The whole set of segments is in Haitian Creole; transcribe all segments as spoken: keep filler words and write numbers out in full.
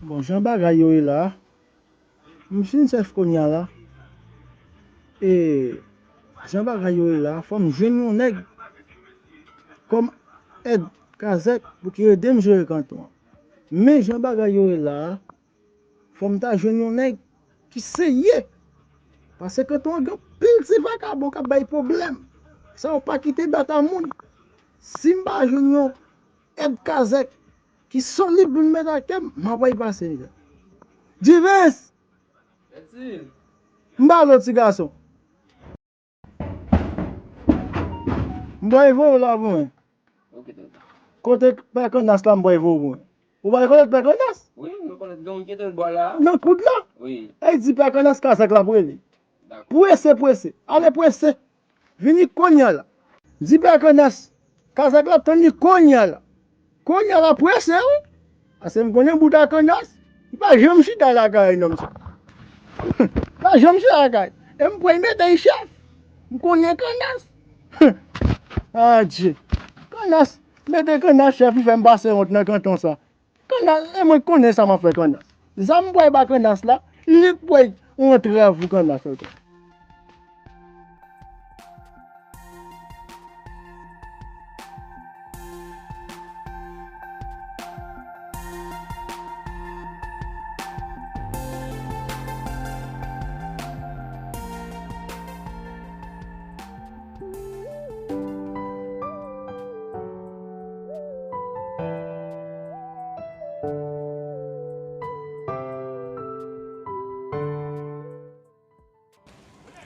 Bon, jan bagay yo ye la, m fin chèf kounye a la. E jan bagay yo ye la, fò m jwenn yon nèg kòm èd kazèk pou ki ede m jere kanton an. Men jan bagay yo ye la, fò m ta jwenn yon nèg ki serye. Paske kanton an gen anpil ti vakabon k ap bay pwoblèm. Sa yo pa kite data moun. Si m pa jwenn yon èd kazèk ki solid pou m met atè, m ap wè pase misye. Divens! M ba lo ti gason. M bay voye w la pou mwen. Ok, tonton. Kote pè Kannas la m bay voye w pou mwen. Ou bay kote pè Kannas? Wi, mwen konnen gen yon kete bò la. Nan koud la? Wi. E di pè Kannas kazèk la pou rele. Dakò. Prese, prese. Ale prese. Vini kounye a la. Di pè Kannas kazèk la ap tann li kounye a la. Kounye a la prese wi. Paske m konnen bout a Kannas, li pa janm chita lakay nonm sa. Li pa janm chita lakay. E m pral mete l chèf. M konnen Kannas. Adje. Kannas, mete Kannas chèf, li fè m pase wont nan kanton sa. Kannas, e mwen konnen sa m ap fè Kannas. Zam m pral ba Kannas la, li pral yon antrav pou Kannas ankò.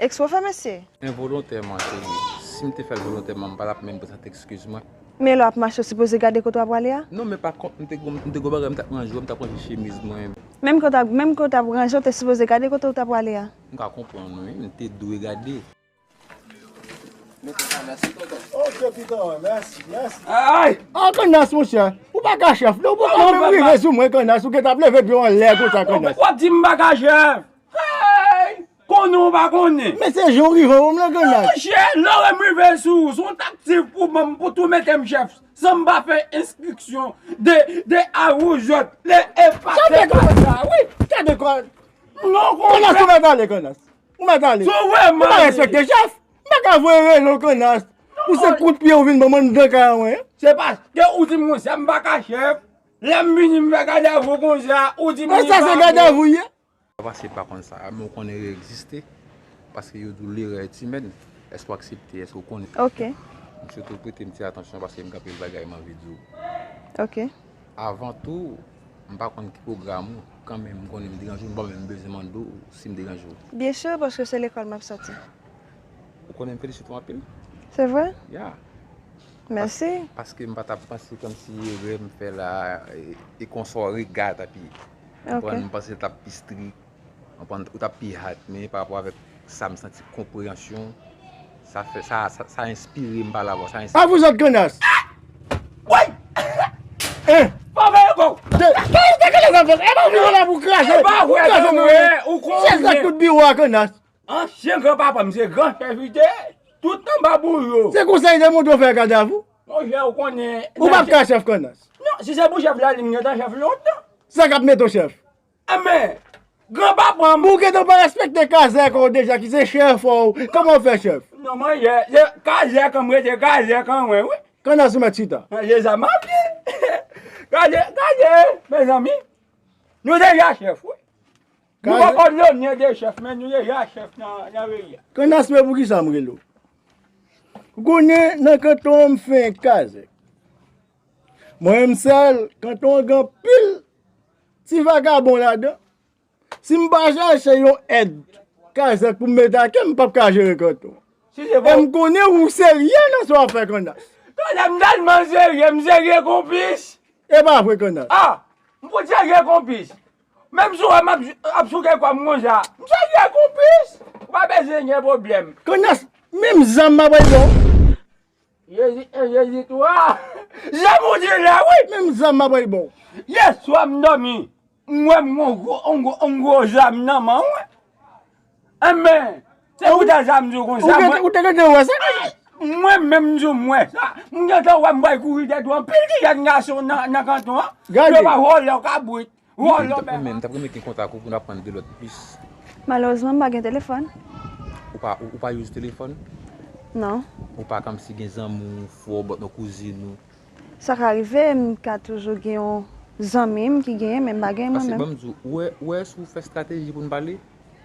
Ekspo fè mesye. Envolontèman, cheri. Si m te fè l volontèman, m pa t ap menm prezante ekskiz mwen. Men lè w ap mache, w sipoze gade kote w ap prale a? Non, men pa kont, m te gon, m te gon bagay, m t ap ranje, m t ap ranje chemiz mwen. Menm kote, menm kote w ap ranje, w te sipoze gade kote w t ap prale a. M ka konprann, wi, m te dwe gade. Ok, pitan, mèsi, mèsi. Ay! Ah, Kannas, monchè, ou pa ka chèf, non, ou pa ka menm rive sou mwen, Kannas, ou gentan ap leve pye w anlè konsa, Kannas. W ap di m pa ka chèf? Hey! Konnen ou pa konnen. Men se jan w rive wè m nan Kannas. Monchè, lè w wè m rive sou ou, se yon taktik pou ban m, pou tou mete m chèf, san m pa fè enstriksyon de, de A o Z, le e pa se pa sa, wi. Gade kwa. Non, Kannas, ou mèt ale, Kannas. Ou mèt ale. Ou pa respekte chèf. M pa ka voye rele w Kannas. Ou se kout pye ou vin ban m anndan kay mwen. Se paske ou di m konsa, m pa ka chèf. Lè m vini, m fè gadavou konsa, ou di m li pa bon. Sa se gadavou ye. Pase pa konn sa, men ou konnen yo egziste. Paske yo di w l'erreur est humaine. Èske w aksepte? Èske w konnen? Ok. M swete w prete m ti atansyon paske m gen anpil bagay m anvi di w. Ok. Avan tou, m pa konn ki pwogram ou, kanmenm m konnen m deranje w, m pa menm bezwen mande w si m deranje w. Byen si, paske se lekòl m ap sòti. Ou konnen m felisite w anpil. Se vre? Ya. Mèsi. Pas-, paske m pa t ap panse kòmsi erè m fè la, e, e konsa w rega t ap ye. Ok. Konprann, m panse l t ap pi strik, konprann, ou t ap pi hard, men pa rapò avèk sa m santi konpreyansyon, sa fè, sa, sa, sa enspire m pale avè w, sa enspire. A vou zòt Kannas! Woy! Hein? Fò fè yo kou! Te, te, te, te, e pa vin la pou kraze, kraze nou, ou konnen. Chèz la tout biwo a Kannas. Ansyen granpapa m se gran chèf li te ye. Tout anba bouyo. Se konsa li te montre w fè gadavou? Monchè, ou konnen. Ou p ap ka chèf Kannas. Non, si se pou chèf la, li m gentan chèf lontan. Sa k ap mete w chèf? Enben, granpapa m. Ou gentan pa respekte kazèk ou deja, ki se chèf ou. Kòman w fè chèf? Non, monchè, se kazèk an m rete, kazèk an mwen, wi. Kannas ou mèt chita. Gade sa m ap di. Gade, gade, mezanmi. Nou deja chèf, wi. Nou poko lonè de chèf, men nou deja chèf nan, nan peyi a. Kannas, men poukisa m rele w? Ou konnen, nan kanton an, m fè kazèk. Mwen menm sèl, kanton an gen anpil ti vagabon ladan. Si m pa chache yon èd kazèk pou m mete atè, m p ap ka jere kanton an. Si se bon. E m konnen ou serye nan sa w ap fè, Kannas. Kannas, m tèlman serye, m serye konplis. E pa vre, Kannas. Ah! M pou serye konplis. Menm si w wè m ap, ap souke kò m konsa, m serye konplis. Ou pa bezwen gen pwoblèm. Kannas, menm zam m ap bay ba w. Jezi, e Jezi tou a. Zam ou di la, wi. Menm zam m ap bay ba w. Yèswa m dòmi. M wè m gon gwo, on gwo, on gwo zam nan men w. Enben, se pou ta zam di w konsa, ou te gentan wè sa? Mwen menm m di w m wè sa. M gentan wè m bay kouri dèyè anpil ti jèn gason nan, nan kanton an. Gade. Yo pa vòlè kabrit. Wo, lòbè. M t ap renmen, m t ap renmen gen kontak ou pou n aprann de lòt plis. Malerezman, m pa gen telefòn. Ou pa, ou, ou pa use telefòn? Non. Ou pa kòmsi gen zanmi w, frè w, bòt non kouzin ou? Sa ka rive, m ka toujou gen yon zanmi m ki genyen, men m pa genyen mwen menm. Paske ban m di w, ou wè, ou wè si w fè estrateji pou n pale,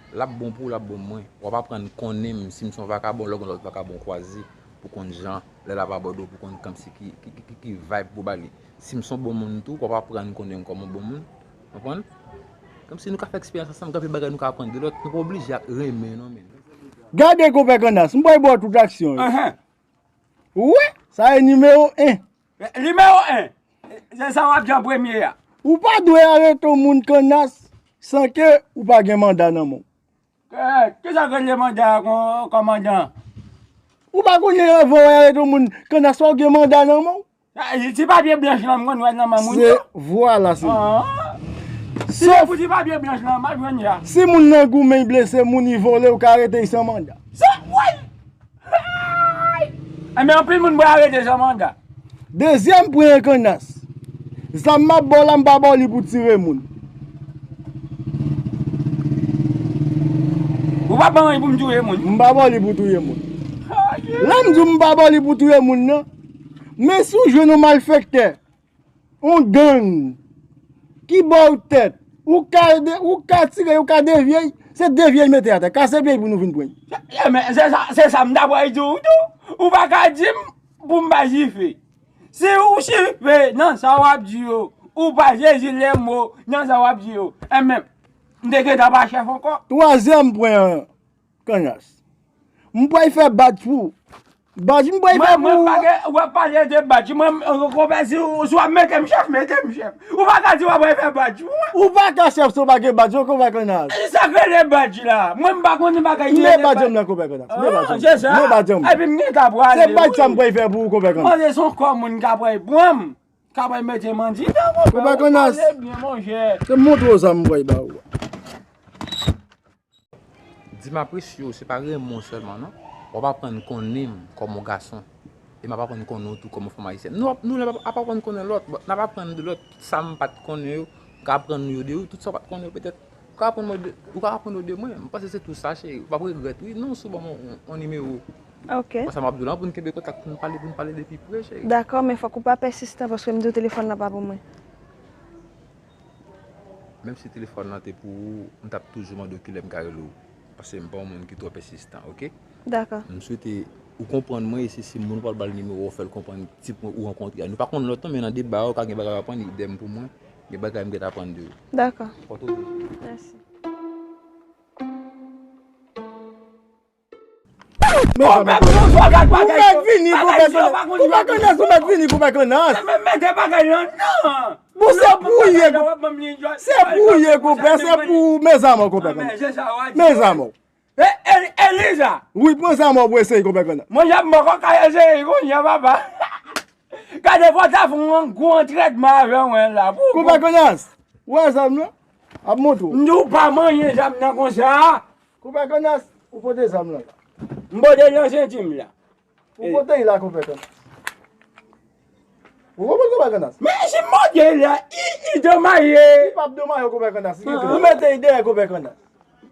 l ap bon pou ou, l ap bon mwen. W ap aprann konnen m, si m se yon vakabon, lè w gen lòt vakabon kwaze, pou konn jan, lè l ap abòde w, pou konn kòmsi ki, ki, ki, ki, ki vibe pou ba li. Si m se yon bon moun tou, w ap aprann konnen m kòm yon bon moun. Konprann? Kòmsi nou ka fè eksperyans ansanm, gen anpil bagay nou ka aprann de lòt, nou pa oblije ap renmen non, men. Gade konpè Kannas, m pral ba w tout aksyon yo. Ou wè? Sa e nimewo en. Nimewo en. Se sa w ap di an premye a. Ou pa dwe arete yon moun Kannas san ke ou pa gen manda nan men w. Eh, kisa k rele manda a, kòmandan? Ou pa konnen anvan w arete yon moun Kannas fò w gen manda nan men w? Ah, ti papye blanch lan, m konn wè nan men moun yo. Se, vwala, se. Ah. Si se pou ti papye blanch lan, m ap jwenn ya. Si moun nan goumen, blese moun, li vole, ou ka arete l san manda. Sa, woy! Enben, anpil moun pral arete san manda. Dezyèm pwen an Kannas. Zam m ap ba w la, m pa ba w li pou tire moun. Ou pa ban li pou m touye moun? M pa ba w li pou touye moun. Lè m di w m pa ba w li pou touye moun nan, men si w jwenn yon malfektè, yon gang ki ba w tèt, ou ka de-, ou ka tire, ou ka devye, se devye l mete atè, kase pye pou nou vin pran. Se, se sa, se sa m ta pral di w tou. Ou pa ka di m pou m pa chife. Si ou chife nan sa w ap di yo, ou pa sezi lè mo nan sa w ap di yo, enben, m te gentan pa chèf ankò. Twazyèm pwen an, Kannas. M pral fè badj pou ou. Badj m pral fè pou ou. Mwen, mwen pa gen, w ap pale de badj. Mwen, konpè, si w, si w ap mete m chèf, mete m chèf. Ou pa ka di w ap fè badj pou mwen. Ou pa ka chèf si w pa gen badj, non, konpè Kannas. Sa k rele badj la? Mwen, m pa konnen bagay ki rele badj. Men badj m nan, konpè Kannas. Men badj m. Ah, se sa. Men badj m. Epi m gentan prale. Se badj sa m pral fè pou ou, konpè Kannas. Mwen, se yon kò moun k ap pran m. K ap mete m andidan, konpè. Konpè Kannas. Pale byen, monchè. Se montre w sa m pral ba ou. Di m apresye w, se pa renmen w sèlman, non. W ap aprann konnen m kòm yon gason. E m ap aprann konnen w tou kòm yon fanm ayisyèn. Nou ap, nou ap, ap aprann konnen lòt, n ap aprann de lòt. Sa m pa t konnen yo, m ka aprann yo de ou. Tout sa w pa t konnen yo, petèt, ou ka aprann mwen de, ou ka aprann yo de mwen. M panse se tou sa, cheri. Ou p ap regrèt, wi. Non, si w ban m yon, yon nimewo. Ok. Konsa m ap di w la, pou n kenbe kontak, pou n pale, pou n pale de pi pre, cheri. Dakò, men fòk ou pa pèsistan, paske m di w telefòn nan pa pou mwen. Menm si telefòn nan te pou ou, m t ap toujou mande w kilè m ka rele w. Paske m pa yon moun ki twò pèsistan, oke? Dakò. M swete ou konprann mwen, e se, se moun ou pral ba l nimewo w, fè l konprann tip ou rankontre a. Nou pa konn lòt non, men nan deba yo, ka gen bagay w aprann, idèm pou mwen, gen bagay m gentan aprann de ou. Dakò. Pòte w byen. Mèsi. Ou mèt vini, konpè Kannas. Ou pa Kannas, ou mèt vini, konpè Kannas. Bon, se pou ou ye, konpè. Se pou ou ye, konpè. Se pou ou, mezanmi, konpè Kannas. Mezanmi. Eliza. Wi, pran zam ou pou eseye, konpè Kannas. Mwen, jan m poko ka eseye kounye a, papa. Gade, fò ta fè yon gwo antrèdman avè mwen la. Konpè Kannas, ou wè zam nan? Ap montre w. M di w pa manyen zam nan konsa. Konpè Kannas, ou pote zam nan la. M pote l nan senti m la. Ou pote l la, konpè Kannas. Ou konprann, konpè Kannas? Men si m pote l la, i, i domaje. Li p ap domaje w, konpè Kannas. Ou mete l dèyè, konpè Kannas.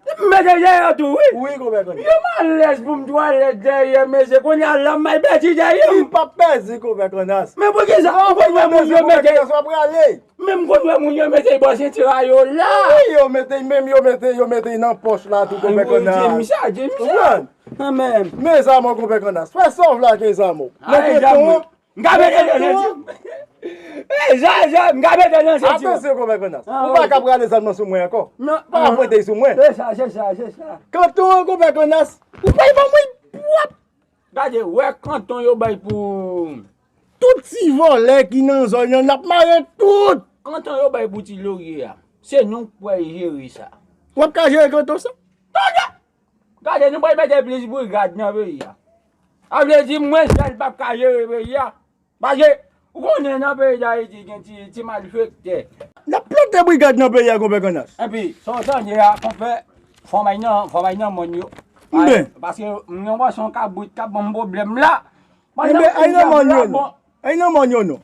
M mete dèyè tou, wi. Wi, konpè Kannas. Yo m alèz pou m twalèt dèyè, mesye. Kounye a la, m bay pèdi dèyè m. Li p ap pèdi, konpè Kannas. Men poukisa? Ou konn wè moun yo mete. Men m konn wè moun yo mete bò senti a yo la. Wi, yo mete, menm yo mete, yo mete nan pòch la tou, konpè Kannas. Di m sa, di m sa. Konprann? Men zam ou, konpè Kannas. Fè sa w vle ak zam ou. Nan tonton an. M ka mete l nan senti m. Ey, Jan, Jan, m ka mete l nan senti m. Atansyon, konpè Kannas. Ou pa ka prale zam nan sou mwen ankò. Pa pwente l sou mwen. Se sa, se sa, se sa. Kanton an, konpè Kannas. Ou pa ban mwen pwòp. Gade, wè kanton yo bay pou. Tout ti vòlè ki nan zòn nan, n ap mare tout. Kanton yo bay pou ti Lorye a. Se nou k pral jere sa. W ap ka jere kanton sa? Tande! Gade, nou pral mete plis brigad nan peyi a. Sa vle di mwen sèl p ap ka jere peyi a. Paske, ou konnen nan peyi Dayiti gen ti, ti malfektè. N ap plante brigad nan peyi a, konpè Kannas. Epi, sa w tande a, konpè, fò m al nan, fò m al nan mòn yo. Men. Paske, m gen yon pòsyon kabrit k ap ban m pwoblèm la. Enben, al nan mòn yo non. Al nan mòn yo non.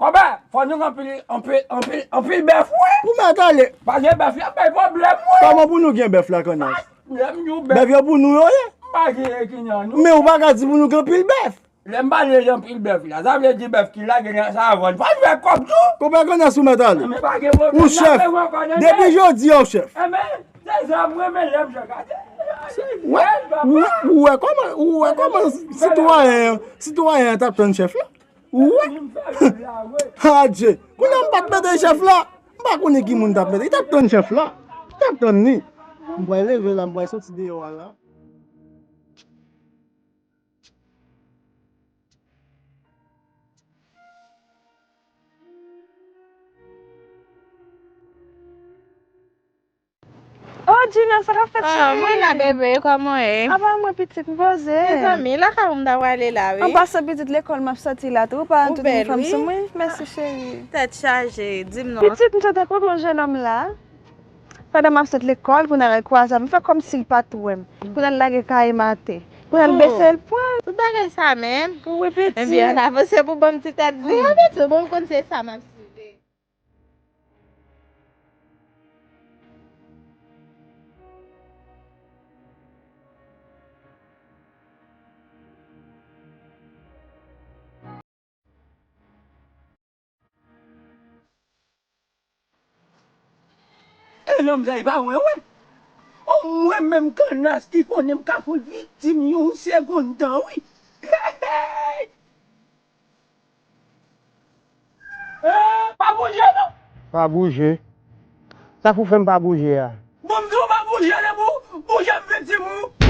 Papa, fò nou gen anpil, anpil, anpil, anpil bèf, wi. Ou mèt ale. Pa gen bèf, y ap bay pwoblèm, wi. Kòman pou nou gen bèf la, Kannas? Lè m di w bèf. Bèf yo pou nou yo ye. M pa gen ki nan nou. Men ou pa ka di pou nou gen anpil bèf. Lè m pale de anpil bèf la, sa vle di bèf ki lage nan savann. Fò n fè kòb tou. Konpè Kannas, ou mèt ale. Men pa gen pwoblèm. Ou chèf. Depi jodi a, ou chèf. Enben, se sa m renmen lè m jwe kate. Ou wè, ou wè kòman, ou wè kòman sitwayen an, sitwayen an t ap tann chèf la? Ou wè? Adje. Kounye a m pa t mete chèf la. M pa konnen ki moun t ap mete. Li t ap tann chèf la. Li t ap tann li. M pral leve la, m pral soti deyò a la. Oh, Gina, sa k ap fèt, cheri? Ah, mwen la, bebe, kòman w ye? Apa mwen, pitit, m poze. Mezanmi, lakay ou m ta prale la, wi. An pasan, pitit, lekòl m ap soti la tou. Ou pa tout fanm sou mwen. Mèsi, cheri. Tèt chaje, di m non. Pitit, m sot kontre yon jennonm la. Pandan m ap sot lekòl, kounye a l kwaze m, fè kòmsi l pa t wè m. Kounye a l lage kaye m atè. Kounye a l bese l pran. Tout bagay sa menm. Wi, pitit. Ebyen, ann avanse pou ban m ti tèt di. Wi, pitit, bon, m konn se sa m ap suive. E nonm sa, e pa mwen, wi. O, mwen menm, Kannas, ki konnen m ka pran viktim yon segonn tan, wi. Eh, pa bouje, non. Pa bouje. Sa k pou fè m pa bouje a? Bon, m di w pa bouje, depi w bouje, m viktim ou.